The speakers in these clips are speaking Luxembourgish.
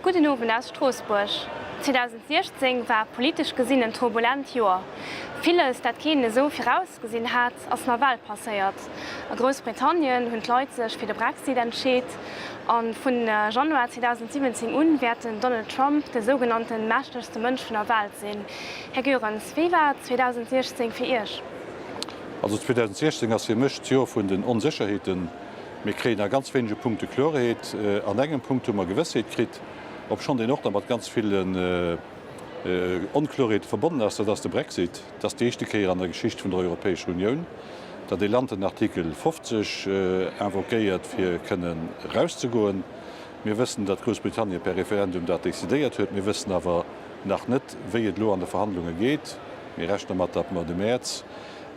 Gudden Owend aus Stroossbuerg. 2016 war politesch gesinn en turbulent Joer. Villes, dat keen esou virausgesinn hat, ass nawell passéiert. A Groussbritannien hunn d'Leit sech fir de Brexit entscheet a vun Januar 2017 un wäert den Donald Trump de sougenannte mächtegste Mënsch vun der Welt sinn. Här Goerens, wéi war 2016 fir Iech? Also 2016 ass fir mech d'Joer vun den Onsécherheeten. Mir kréien a ganz wéinege Punkte Klorheet. An engem Punkt hu mer Gewëssheet kritt, obschonn deen och da mat ganz villen Onklorheete verbonnen ass, dat ass de Brexit. Et ass déi éischte Kéier an der Geschicht vun der Europäescher Unioun, datt ee Land den Artikel 50 invoquéiert, fir kënnen erauszegoen. Mir wëssen, datt Groussbritannien per Referendum dat decidéiert huet. Mir wëssen awer nach net, wéi et elo an de Verhandlunge geet. Mir rechne mat, datt mer de Mäerz,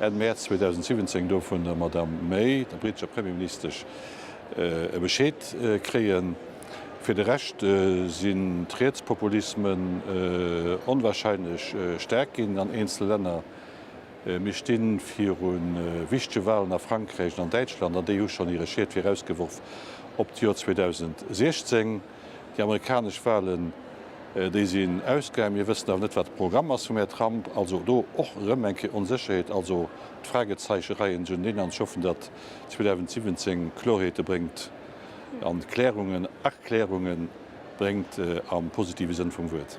Enn Mäerz 2017 do vun der Madamm May, der britescher Premierministesch, e Bescheed kréien. Fir de Rescht sinn d'Rietspopulismen onwahrscheinlech staark ginn an eenzele Länner. Mir sti viru wichtege Walen a Frankräich an an Däitschland an déi hu schonn hire Schiet virausgeworf op d'Joer 2016. Déi amerikanesch Walen, déi sinn ausgaang. Mir wëssen awer net, wat de Programm ass vum Här Trump. Also do och erëm eng Kéier Onsécherheet. Also d'Fragezeiche reien sech uneneen an ech hoffen, datt 2017 Klorheete bréngt an Klärungen, Erklärunge bréngt am positive Sënn vum Wuert.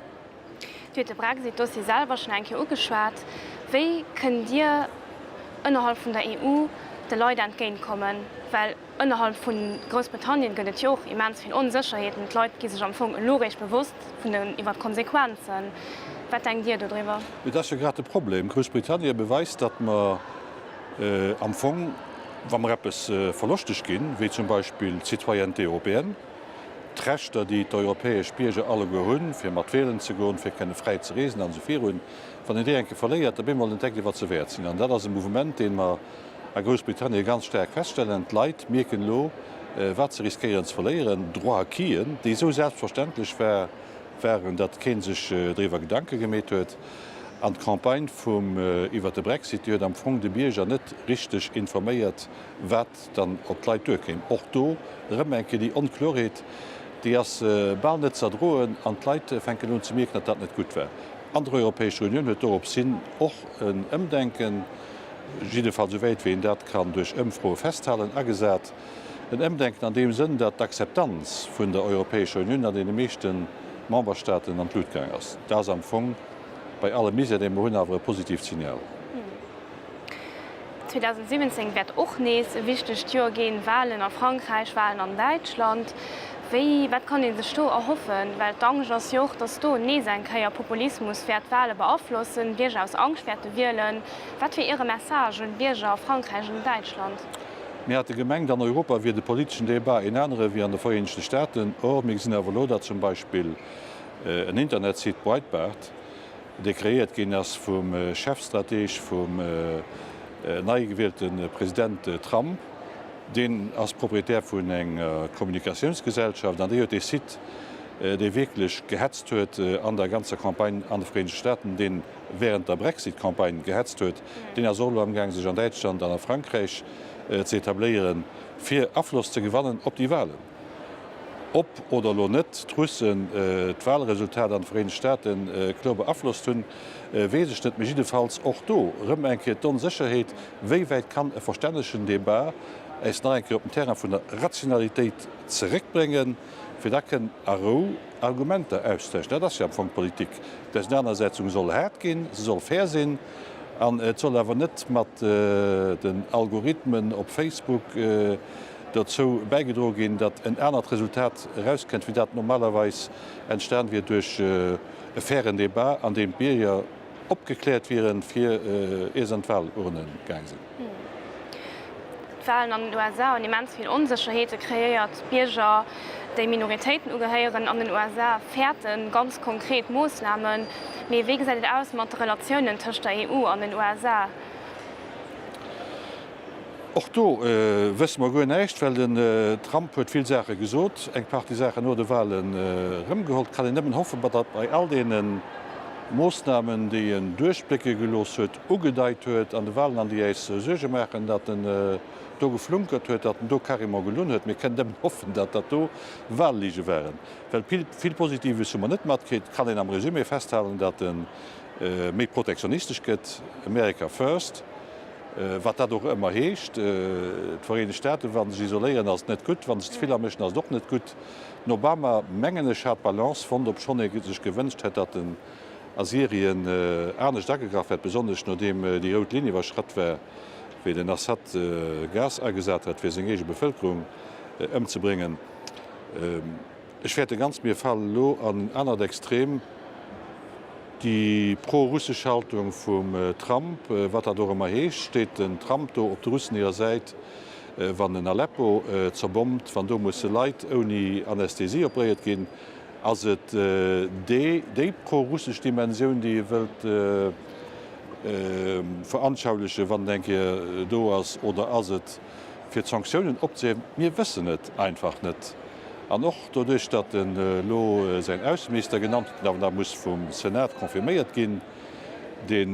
Dir hutt de Brexit-Dossier selwer schonn eng Kéier ugeschwat. Wéi kënnt Dir ënnerhalb vun der EU de Leit entgéintkommen? Well ënnerhalb vu Groussbritannien gëtt et jo och immens vill Onsécherheeten. D'Leit gi sech am Fong elo réischt bewosst vun den, iwwer d'Konsequenzen. Wat denkt Dir dodriwwer? Et ass jo grad de Problem. Groussbritannien beweist, datt mer am Fong, wa mer eppes verloschteg ginn, wéi zum Beispill d'Citoyenneté européenne, d'Rechter, déi d'europäesch Bierger alleguer hunn, fir mat wielen ze goen, fir kënne fräi ze reesen an esou virun, wann een déi eng Kéier verléiert, op eemol entdeckt ee wat se wäert sinn. An dat ass e Mouvement, dee mer a Groussbritannien ganz staark feststellen. D'Leit mierken elo, wat se riskéieren ze verléieren, Droits acquisen, déi esou selbstverständlech waren, datt kee sech driwwer Gedanke gemeet huet. An d'Campagne vum iwwert de Brexit, déi huet am Fong de Bierger net richteg informéiert, wat dann op d'Leit duerkéim. Och do erëm eng Kéier déi Onklorheet, déi ass bal net z'erdroen an d'Leit fänken un ze mierken, datt dat net gutt war. An der Europäescher Unioun huet doropshin och en Ëmdenken, jiddefalls esou wäit wéi een dat kann duerch Ëmfroe festhalen, agesat. En Ëmdenken an deem Sënn, datt d'Akzeptanz vun der Europäescher Unioun an deene meeschte Memberstaaten an d'Lut gaang ass. Dat ass am Fong bei allem Misär, dee mer hunn, awer e positiivt Signal. 2017 wäert och nees e wichtegt Joer ginn, Walen a Frankräich, Walen an Däitschland. Wéi, wat kann ee sech do erhoffen? Well d'Angscht ass jo och, datt do nees eng Kéier Populismus wäert d'Wale beaflossen, Bierger aus Angscht wäerte wielen. Wat wier Iere Message un d'Bierger a Frankräich an Däitschland? Mir hate gemengt, an Europa wier de politeschen Debat een anere wéi an de Vereenegte Staaten. Or, mir gesinn awer elo, datt zum Beispill en Internetsite, Breitbart, dee kreéiert ginn ass vum Chefstrateg vum nei gewielte President Trump. Deen ass Proprietär vun enger Kommunikatiounsgesellschaft an déi huet dee Site, dee wierklech gehetzt huet an der ganzer Campagne an de Vereenegte Staaten, dee wärend der Brexit-Campagne gehetzt huet, deen ass och elo amgaang sech an Däitschland an a Frankräich ze etabléieren, fir Afloss ze gewannen op déi Walen. Ob oder elo net d'Russen d'Wahlresultat an de Vereenegte Staate kloer beaflosst hunn, weess ech net. Mee jiddefalls och do erëm eng Kéier d'Onsécherheet, Wéi wäit kann e verstännegen Debat äis nach eng Kéier op den Terrain vun der Rationalitéit zeréckbréngen, fir da kënnen a Rou Argumenter auszutauschen? Dat ass jo am Fong d'Politik. D'Ausenanersetzung soll haart ginn, se soll fair sinn an et soll awer net mat den Algorithmen op Facebook, dozou bäigedroe ginn, datt en anert Resultat erauskënnt, wéi dat normalerweis entstan wier duerch e fairen Debat, an deem d'Bierger opgekläert wieren, fir ier se an d'Wahlurne gaang sinn. D'Wahlen an den USA hunn immens vill Onsécherheete kreéiert. D'Bierger, déi Minoritéiten ugehéieren an den USA, fäerte ganz konkret Moossnamen. Mee wéi gesäit et aus mat de Relatiounen tëscht der EU an den USA? Och do wësse mer guer näischt, well den Trump huet vill Saache gesot, eng Partie Saachen no de Wahlen erëmgeholl. Et kann een nëmmen hoffen, datt bei all deene. Moossnamen, déi en duerchblécke gelooss huet, ugedeit huet an de Wahlen an déi äis Suerge maachen, datt en do geflunkert huet, datt en do carrément gelunn huet. Mir kënnen nëmmen hoffen, datt dat do Wahllige waren, well vill Positives hu mer net matkritt. Et kann een am Résumé festhalen, datt e méi protektionistesch gëtt, America first, wat dat och ëmmer heescht. D'Vereenegt Staaten, wa se sech isoléieren, ass et net gutt, wa se ze vill amëschen, ass et och net gutt. Den Obama, mengen ech, hat d'Balance fonnt, obschonn ee sech gewënscht hätt, datt en a Syrien anescht agegraff hätt, besonnesch nodeem déi rout Linn iwwerschratt war, wéi den Assad Gas agesat hat, fir seng eege Bevëlkerung ëmzebréngen. Ech fäerte ganz, mir falen elo an en anert Extrem, déi pro-russesch Haltung vum Trump, wat dat och ëmmer heescht. Steet den Trump do op de Russen hirer Säit? Wann en Aleppo zerbommt, wann do musse Leit ouni Anästhesie operéiert ginn, ass et déi pro-russesch Dimensioun, déi e wëllt veranschaulichen, wann et eng Kéier do ass, oder ass et fir d'Sanktiounen opzehiewen? Mir wëssen et einfach net. An och doduerch, datt en elo säin Ausseminister genannt huet, deen awer nach muss vum Senat confirméiert ginn, dee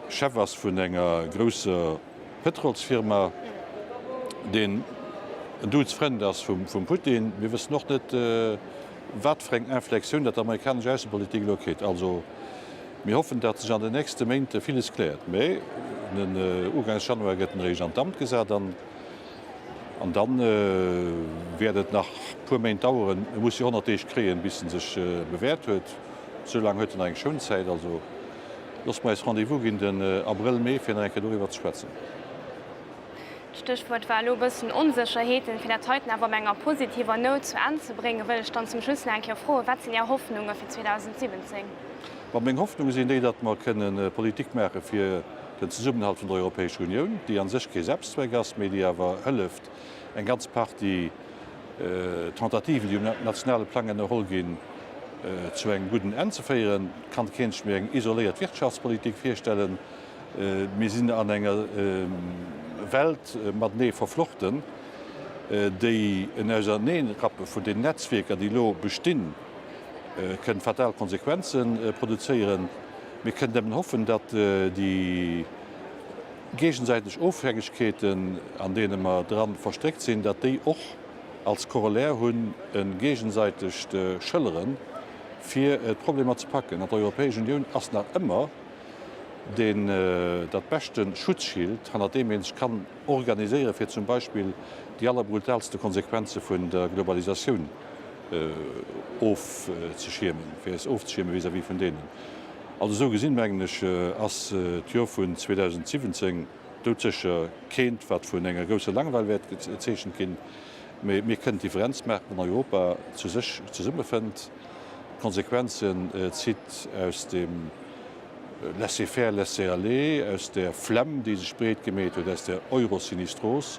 Chef ass vun enger grousser Pëtrolsfirma, deen en duuss Frënd ass vum Putin. Mir wëssen och net, wat fir eng Inflexioun dat d'amerikanesch Aussepolitik elo kritt. Also mir hoffen, datt sech an den nächste Méint villes kläert. Mä den Ugangs Januar gëtt en eréischt an d'Amt gesat an an da wäert et nach puer Méint daueren. E muss jo 100 Deeg kréien, bis en sech bewäert huet. Esou laang huet en nach eng Schounzäit. Also. Loosse mer eis Rendez-vous ginn den Abrëll, Mee, fir nach eng Kéier doriwwer ze schwätzen. D'Stéchwuert war elo e bëssen Onsécherheeten. Fir dat heiten awer op enger positiver Nout zu Enn ze bréngen, wëll ech dann zum Schluss nach eng Kéier froen, Wat sinn Är Hoffnunge fir 2017? Ma meng Hoffnunge sinn déi, datt mer kënnen Politik maache fir den Zesummenhalt vun der Europäescher Unioun, déi a sech kee Selbstzweck ass, mee déi awer hëlleft, eng ganz Partie Tentativen, déi um nationale Plang ënnerholl ginn, zu engem gudden Enn ze féieren. Kann keen sech méi eng isoléiert Wirtschaftspolitik virstellen. Mir sinn an enger Welt matenee verflochten, déi en Auserneenrappe vun den Netzwierker, déi elo bestinn, kënnt fatal Konsequenze produzéieren. Mir kënnen nëmmen hoffen, datt déi géigesäiteg Ofhängegkeeten, an deene mer dran verstréckt sinn, datt déi och als Corollaire hunn e géigesäitegt Schëllere fir d'Problemer ze packen. An d'Europäesch Unioun ass nach ëmmer deen, dat beschte Schutzschild, hannert deem ee sech kann organiséieren, fir zum Beispill déi allerbrutalste Konsequenze vun der Globalisatioun ofzeschiermen, fir eis ofzeschierme vis-à-vis vun deenen. Also esou gesinn, mengen ech, ass d'Jor vun 2017 doudsécher keent, wat vun enger grousser Langweil wäert gezeechent ginn, mee mir kënnen d'Differenz maachen, wann Europa zu sech zesummefënnt, d'Konsequenzen zitt aus dem Laisser-faire, Laisser-aller, aus där Flemm, déi sech breet gemeet huet, aus där Eurosinistros,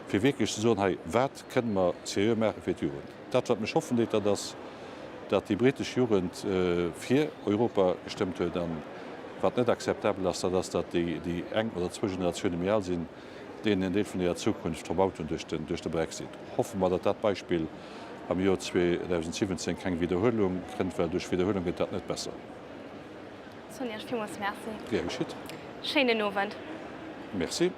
fir wierklech ze soen, hei, wat kënne mer seriö maache fir d'Jugend? Dat, wat mech hoffen deet, dat ass, datt déi britesch Jugend fir Europa gestëmmt huet. An wat net akzeptabel ass, dat ass, datt déi, déi eng oder zwou Generatioune méi al sinn, deenen en Deel vun hirer Zukunft verbaut hunn duerch den, duerch de Brexit. Hoffe mer, datt dat Beispill am Joer 2017 keng Widderhuelung kënnt, well duerch Widderhuelung gëtt dat net besser. Soen Iech villmools Merci. Gär geschitt. Schéinen Owend. Merci.